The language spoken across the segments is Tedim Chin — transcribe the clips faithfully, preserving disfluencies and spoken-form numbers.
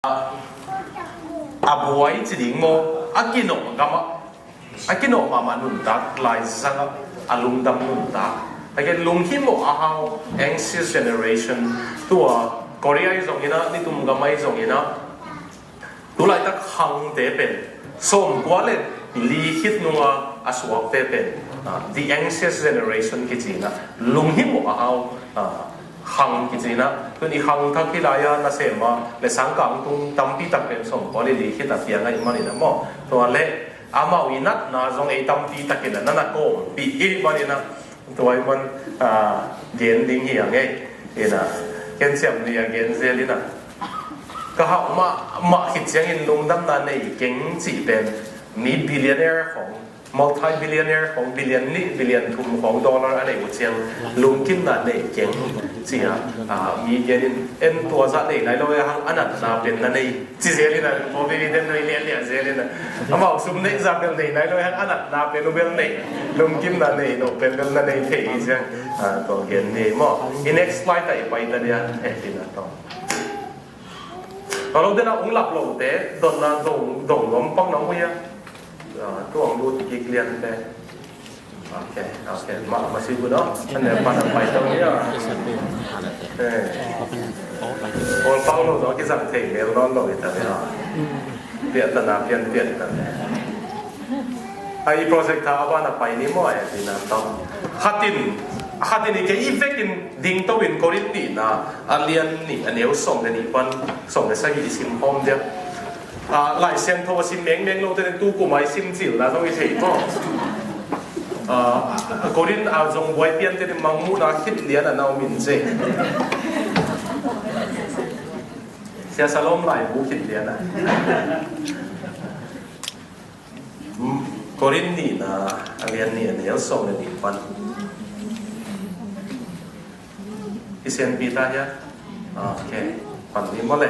A buai ci ding maw, a kinawh gamah, a kinawh mahmah nuntak lai zangah a lungdam nuntak. Again, lunghimawh a hau, anxious generation. Tua Korea i zong inah, nitum gam ahi zong inah, tulaitak hangte pen sawmkua le li khit nunga a suakte pen, ah, the anxious generation kici inah, lunghimawh a hau, ah, hang kici inah. Tun i hang thak hi lai-a nasem a le sangkang tung tampi tak pen sawmkua le li khit a piang ahih manin ah maw. Tua le amau i natna zong ei tampi takin ah na na kawmpih ahih manin ah, tua ahih man, ah, gen ding hi a ngei. Inah, ken siam ni a gen zel inah, ka hauh mahmah khit ciangin lungdamna nei keng cih pen mi billionaire khong, multi-billionaire khong, billion nih, billion thum khong dollar a neih uh ciang lungkimna nei keng ci-a, ah, mi genin, en tua zah nei nai lo e hang, a natna pen na nei ci zel inah, pawlpi mite nei liahliah zel inah, amau sum neih zah bel nei nai lo e hang, a natna pen uh bel nei, lungkimna nei loh pen bel na nei thei hi ciang, ah, tua gen ni maw. I next slide ah i pai ta dia, heh inah tawh. Tua lo dena ung lap lote dotna dong, dong nuam pak na ung uh hia? Ah, tua ung lut kik lian te. Ok, ok. Ma, ma si bu no. An ne pa na pai tong hia. Eh. Ol pang lo no ki zang thei mel non lo ita le ha. Pian ta na, pian pian ta. Ai project ta a ba na pai ni maw e, ti na tong. Khatin, khatin i ke i vekin ding to in Korin nihna a lian nih a neu sawm le nih pan sawm le sagih i sim hawm dia. Ah, Lai Siangtho a sim mengmeng lote nen tu kum a i sim cilna zong i thei maw. Ah, Korin a zong buai piante nen Mangmuhna khit lian a na om in ci. Sia Salom laibu khit lian a. Korin nihna a lian nih a neu sawm le nih pan. I sianpi ta hia? Ok. Pan ni maw le.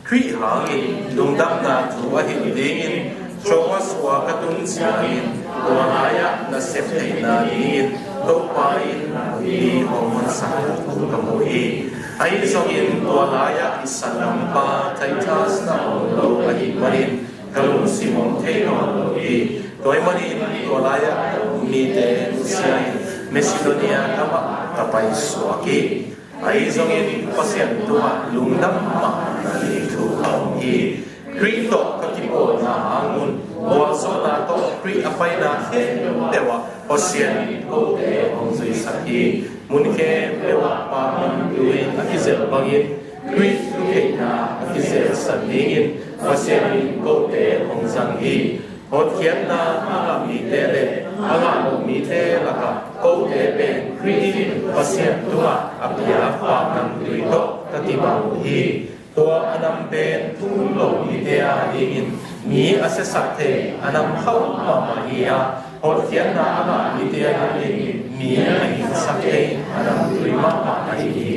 Khrih hangin lungdamna thu a hilh dingin Troas khua ka tun ciangin tua lai-ah nasep theihna dingin Topa in mi hong honsak thu ka mu hi. Ahi zongin tua lai-ah i sanggampa Titus na om lo ahih manin ka lungsim om thei nawn lo hi. Tua ahih manin tua lai-ah mite nusia in Macedonia gamah ka paisuak hi. Ahi zongin Pasian tungah lungdam mahmah ding thu a om hi. Khrih tawh ka kipawlna hangun gualzawhna tawh Khrih a paina khempeuh ah Pasian in kote hong zuisak hi. Mun khempeuh ah Pa mantu in a kizel bangin Khrih thukheihna a kizelsan dingin Pasian in kote hong zang hi. Hotkhiatna a ngah mite le a ngah loh mite lakah kote pen Khrih in Pasian tungah a piak Pa mantui tawh ka kibang uh hi. Tua a nam pen thu um lo mite a dingin mi a siasak thei a nam hauh mahmah hi a, hotkhiatna a ngah mite a dingin mi a hinsak thei a namtui mahmah ahi hi.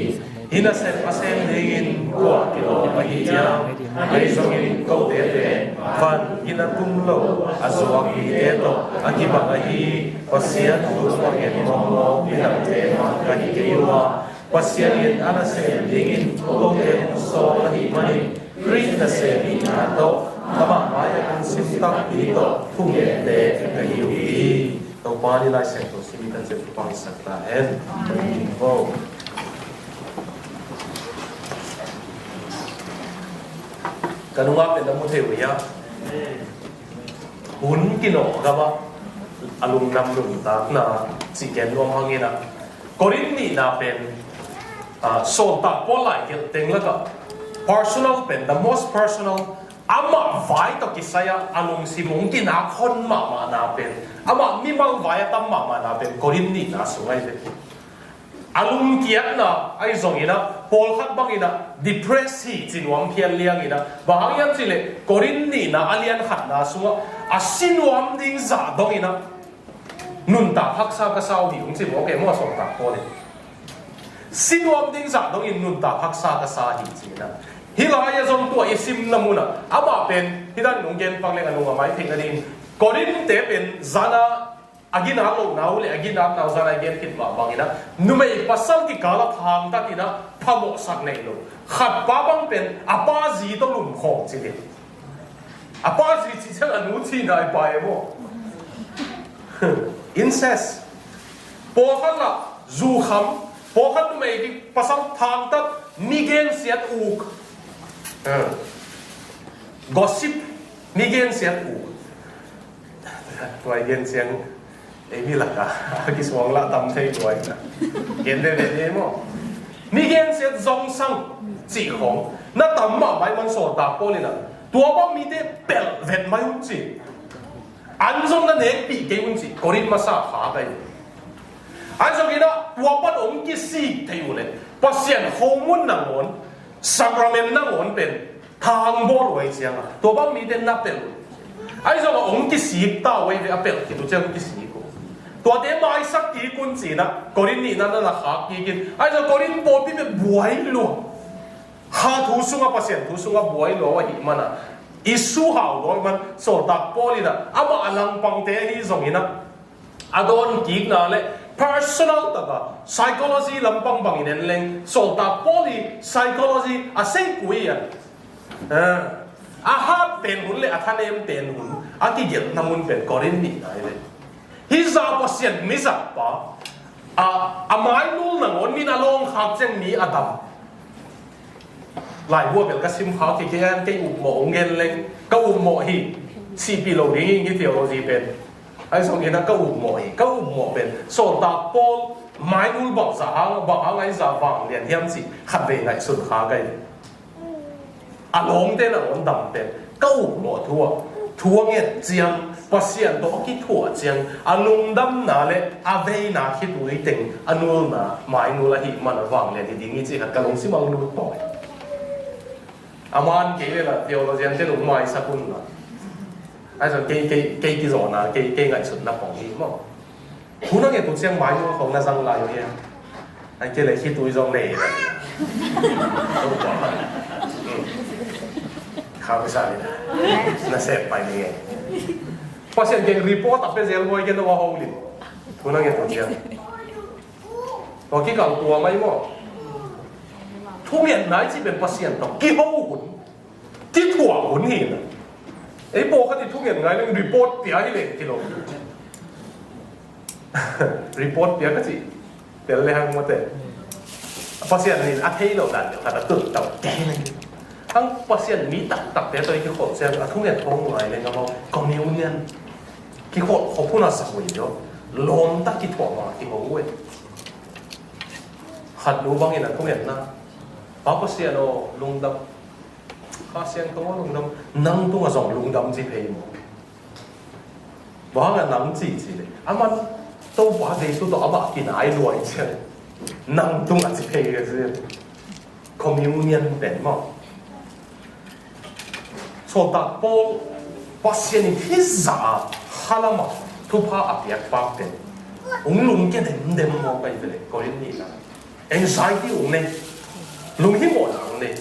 Hih nasem a sem dingin kua kilawm ahih ciang, ahi zongin kote pen van gina tum lo a zuak mite tawh a kibang ahi Pasian thu a ngen mawkmawk midangte mah ka hi kei uh a, Pasian in a nasem dingin kote hong sawl ahih manin Khrih nasem hihna tawh amah mai-ah lungsim takpi tawh thungente ka hi uh hi. Topa ni Lai Siangtho sim kan zet pangsak ta hen. Amen. Ka nungah pen na mu thei uh hia? Hun kinawh gamah a lungdam nuntakna cih gen nuam hangin ah, Korin nihna pen, ah, sawltak Paul lai gelh teng lakah personal pen, the most personal, amah vai tawh kisai-ah a lungsim hong kinak hon mahmahna pen, amah mimal vai a tam mahmahna pen Korin nihna sung ahi ve. A lungkiatna ahi zongin ah, pawlkhat bangin ah depress hi ci nuam phial liangin ah, bang hang hiam cih leh Korin nihna a lian khatna sungah a si nuam ding zah dongin ah nuntak haksa ka sa uh hi, hong ci mawk e maw, a sawltak Paul in. Si nuam ding zah dongin nuntak haksa ka sa hi ci-in ah. Hih lai-ah zong tua i simna munah amah pen hih dan nong gen pak leng a nung a mai theih nading, Korin-te pen zan a a ginat lohna uh le a ginatna uh zan a i gen khit mah bangin ah, numei pasal kikal a thangtakin ah phamawhsak nei lo. Khat pa bang pen a pa zi tawh lumkhawm ci ding. A pa zi ci ciang a nu cihna i pai e maw? Incest. Pawlkhat lah zukham, pawlkhat numei dik, pasal thangtat, mi gensiat uk. Gossip, mi gensiat uk. Tua i gen ciang ei mi lakah a kisuang lah tam thei tua hi na. Gen veve ni maw? Mi gensiat, zongsang cih khawng na tam mahmah ahih man sawltak Paul in ah tua bang mite pelh vet mai un ci. An zong na nekpih kei un ci. Korin masa kha ka hi. Ahi zongin ah tua pan hong kisik thei uh leh Pasian khomun nangawn, sakrament nangawn pen thang bawl uh ahih ciangin tua bang mite na pelh uh. Ahi zongin hong kisik ta uh ahi ve, a pelh khit uh ciang hong kisik uh. Tuate maisak kik un ci-in ah Korin nihna na na khak kik in. Ahi zongin Korin pawlpi pen buai lua. Kha thu sungah, Pasian thu sungah buai lua uh ahih man ah, issue hau lua ahih man sawltak Paul in ah amah a langpangte ahi zongin ah a dawn kikna le personal taka psychology lampang bangin en leng sawltak Paul i psychology a sei kul hi a. A hat pen hun le a thanem pen hun a kigelhna mun pen Korin nihna hi ve. Hih zah Pasian mizatpa a, a mainul nangawn min a lawng khak ciang mi a dam. Laibu ah bel ka sim kha kei, kei an kei upmawh hong gen leng ka upmawh hi. Sihpih lo ding hi, hih theology pen. Ahi zongin ah ka upmawh hi, ka upmawh pen sawltak Paul mainul bang zah hang, bang hang a i zah vanglian hiam cih khatvei ngaihsun kha ka hi. A lawmte nangawn dam pen ka upmawh thu ah, thu a nget ciang, Pasian tawh a kithuah ciang a lungdamna le a veina khitui teng a nulna mainul ahih man a vanglian hi ding hi cih khat ka lungsim ah hong lut tawh hi. A man kei le la theologian te lung maisak un la. Ahi zong kei, kei, kei kizawhna, kei, kei ngaihsutna pawng hi maw? Thu na nget uh ciang mainul khawng na zang lai uh hiam? Ahih kei leh khitui zong nei lai. Kha pisa ni na. Na sep pai ni nge. Pasian kiang report a pia zel buai kei na wa ho lin. Thu na nget uh ciang. Tua kikal tua mai maw? Thungetna i cih pen Pasian tawh kiho hun, kithuah hun hi na. Ei pawlkhat i thunget ngai leng report pia hi leng kilo. Report pia ka cih tel le hang mawte. Pasian in a thei lo dan deuh khat a tun tau kei leng. Hang Pasian mi taktakte tawh i kikholh ciang a thunget khawng ngai leng amau communion kikholh khop hun a sak uh hi lo. Lawmta kithuah mah kiho uh e. Khat nu bangin a thungetna, Pa Pasian aw lungdam, Kha Siangtho aw lungdam, nang tungah zong lungdam ci phei maw? Bang hangah nang ci ci le, aman Topa Jesu tawh amah kinai luai ciang nang tungah ci phei ka ci. Communion pen maw? Sawltak Paul, Pasian in hih zah a khalam a thupha a piak pak pen hong lungkia demdem maw ka hi ve le, Korin nihna. Anxiety hong nei, lunghimawhna hong nei.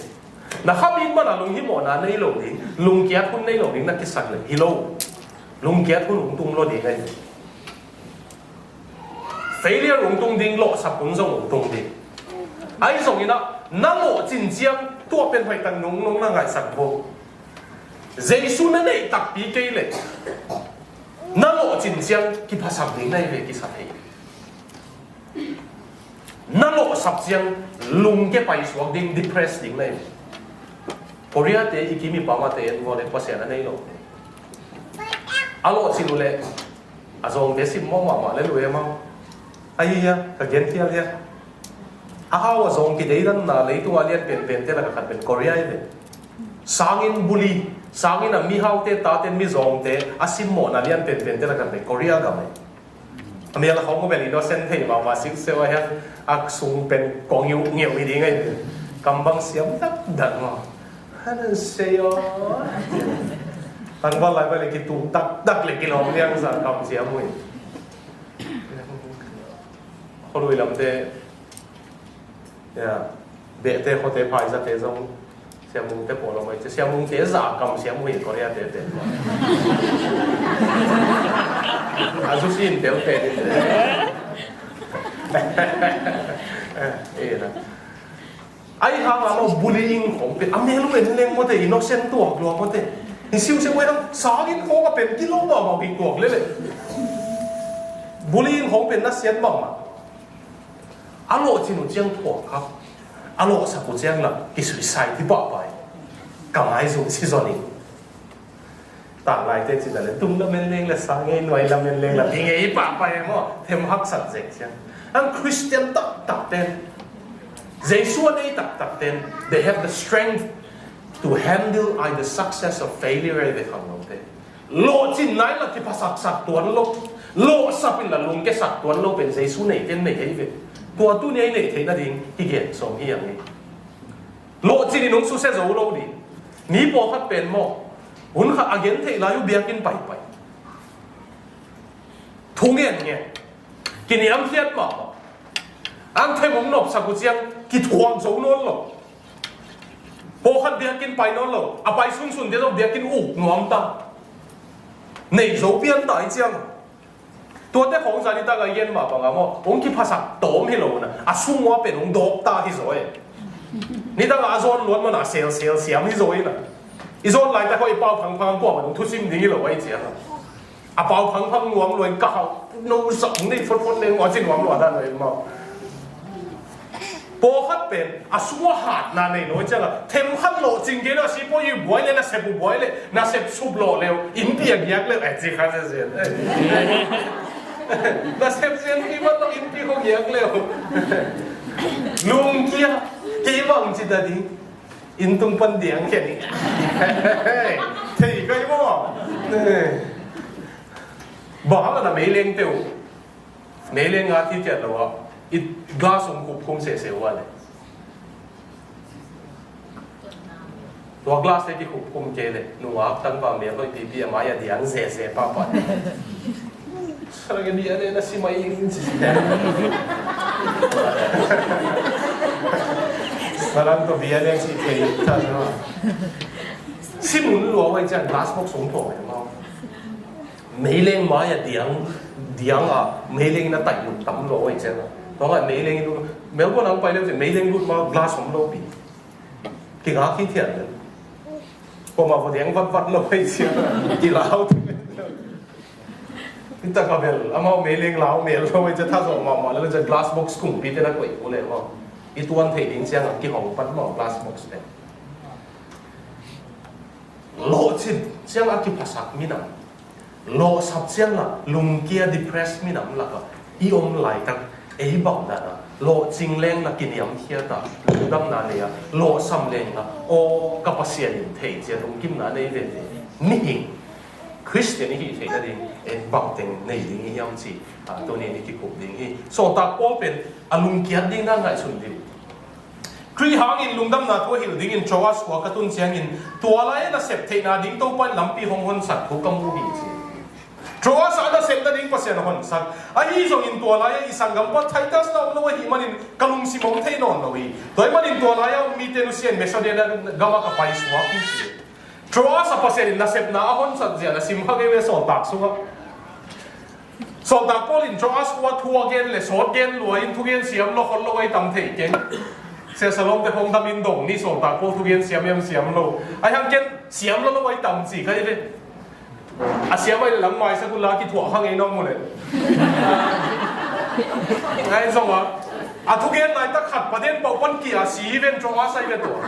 Na khabit man a lunghimawhna nei lo ding, lungkiat hun nei lo ding na kisak le hi lo. Lungkiat hun hong tung lo ding ahi. Failure hong tung ding, lawhsap hun zong hong tung ding. Ahi zongin ah na lawhcin ciang tua pen hoihtak nungnung na ngaihsak bo. Jesu na neih takpi kei leh na lawhcin ciang kiphasak ding na hi ve, kisa thei. Na lawhsap ciang lungkia paisuak ding, depress ding na hi ve. Korea te i kim i pamate en vua le Pasian a nei lo. A lawhcin uh leh a zawngte simmawh mahmah le lui e maw? Ahi hia, ka gen thial hia? A hau a zawng kideidanna leitungah lian penpente lakah khat pen Korea hi ve. Sangin bully, sangin a mihaute taten mizawngte a simmawhna lian penpente lakah khat pen Korea gam hi. A mial a khawng uh bel innocent thei mahmah sikseu a hian a sung pen kong iuh ngeuh hi ding ahi ve. Kam bang siam dakdak maw? Hanan sei aw. Tangval lai bang le kituk dakdak le kilawm liangsa kamciam uh hi. Khualui lamte, ya, behte khuate phaizate zong Siamungte pawlawm ahi ci. Siamungte zah kamciam uh hi Korea tete. A zusin telte ni. Eh, na. Ahi hang a maw, bullying khawng pen a mel uh en leng mawte, innocent tuak lua mawte. Hi siusiu ahi hang sangin khawng a pen kilo mahmah hi tuak lele. Bullying khawng pen na siat mahmah. A lawhcin uh ciang thuak kha. A lawhsak uh ciang la kisuicide hi pahpah hi. Ka ngai zong si zon ing. Tanglaite cih le tung lamen leng le sa ngei, nuai lamen leng le pi ngei pahpah hi maw. Them haksak zek ciang. Ang Christian taktak ten, Jesu a nei taktak ten, they have the strength to handle either success or failure, ei ve khang lote. Lawhcin nai la kiphasaksak tuan lo. Lawhsap in la lungkiasak tuan lo pen Jesu neiten nei thei ve. Tua tuni a i neih theih nading hi gen sawm hi ang hi. Lawhcin in hong susia zo lo ding. Mi pawlkhat pen maw, hun khat a gen theih lai uh biakinn paipai. Thu ngen ngen. Kiniamkhiat mahmah. Ang them hong nopsak uh ciang kithuak zo nawn lo. Pawlkhat biakinn pai nawn lo. A pai sunsun te zong biakinn uk nuam ta. Nei zo pian ta i ciang. Tuate khawng zan i tak a i gen mah bang a maw, hong kiphasak tawm hi lo na. A sung ua pen hong dawk ta hi zaw e. Ni tak a a zawn luat man a selsel siam hi zaw hi na. I zawn laitak hawh i pau phangphang kuamah hong thusim ding hi lo a i ciang a. A pau phangphang nuam lua in ka hauh no zak nei photphot leng ua ci nuam lua dan lo in maw. Pawlkhat pen a sung a hatna nei lo ciang a, them khat lawhcing kei lo, a si pawh i buai le, nasep uh buai le, nasep sup lawh le uh, innpi a giak le uh, eh, ci kha zia zia. Nasep zia pi mat lo, innpi khawng giak le uh. Lungkia, kei bang ci ta ding. Inn tung pan diang khia ni. Thei kai maw. Bang hang a na meileng te uh. Meileng a thi ciat lo a, i glass hong khupkhum sese ua le. Tua glass te kikhupkhum kei le, nungak tangval mel hoih pipi a mai a diang sese pahpah. Sarang a diang le na si mai ing ci. Sarang to bia le si thei ta na. Si mun lua wai cian glass box hong pho mai mau. Meileng mai a diang, diang a, meileng na taih lut tam lo a i ciang a. Tua ngai meileng i lut, Melbourne ang pai leu ciang meileng lut ma glass om lo pi. Kingak hi thian lel. Kua ma vo diang vatvat lo a i ciang a. Kilau. Hita ka bel, amau meileng lau mel lo a i ciang tha zo ma ma lel ciang glass box kung pi te na koih u le ma. I tuan thei ding ciang a kihong pat ma glass box te. Lawhcin ciang a kiphasak minam, lawhsap ciang a lungkia depressed minam lak a i om laitak ei bang dan a lawhcing leng la kiniamkhiat a lungdamna nei a lawhsam leng la aw ka Pasian in thei cia lungkimna nei veve mihing Khristian i hih theih nading ei bang teng nei ding i hiam ci a tuni in i kikhup ding hi. Sawltak Paul pen a lungkiat ding na ngaihsun ding. Khrih hangin lungdamna thu a hilh dingin Troas khua ka tun ciangin tua lai-ah nasep theihna ding Topa in lampi hong honsak thu ka mu hi ci. Troas ah nasep nading Pasian a honsak. Ahi zongin tua lai-ah i sanggampa Titus na om lo ahih manin ka lungsim om thei nawn lo hi. Tua ahih manin tua lai-ah om mite nusia in Macedonia gamah ka paisuak hi ci. Troas ah Pasian in nasepna a honsak zia na sim kha kei ve sawltak sungah. Sawltak Paul in Troas khua thu a gen le sawt gen lua in thugen siam lo khol lo a i tam thei keng. Sia Salom te hong dam in dong ni sawltak Paul thugen siam em siam lo. Ahi hang ken siam lo lo a i tam ci ka hi ve. A siam a i le lang maisak uh la kithuah kha ngei nawk mu le. Ngai zong a. A thugen laitak khat paden pauh pan kia si ven Troas a i ve tua.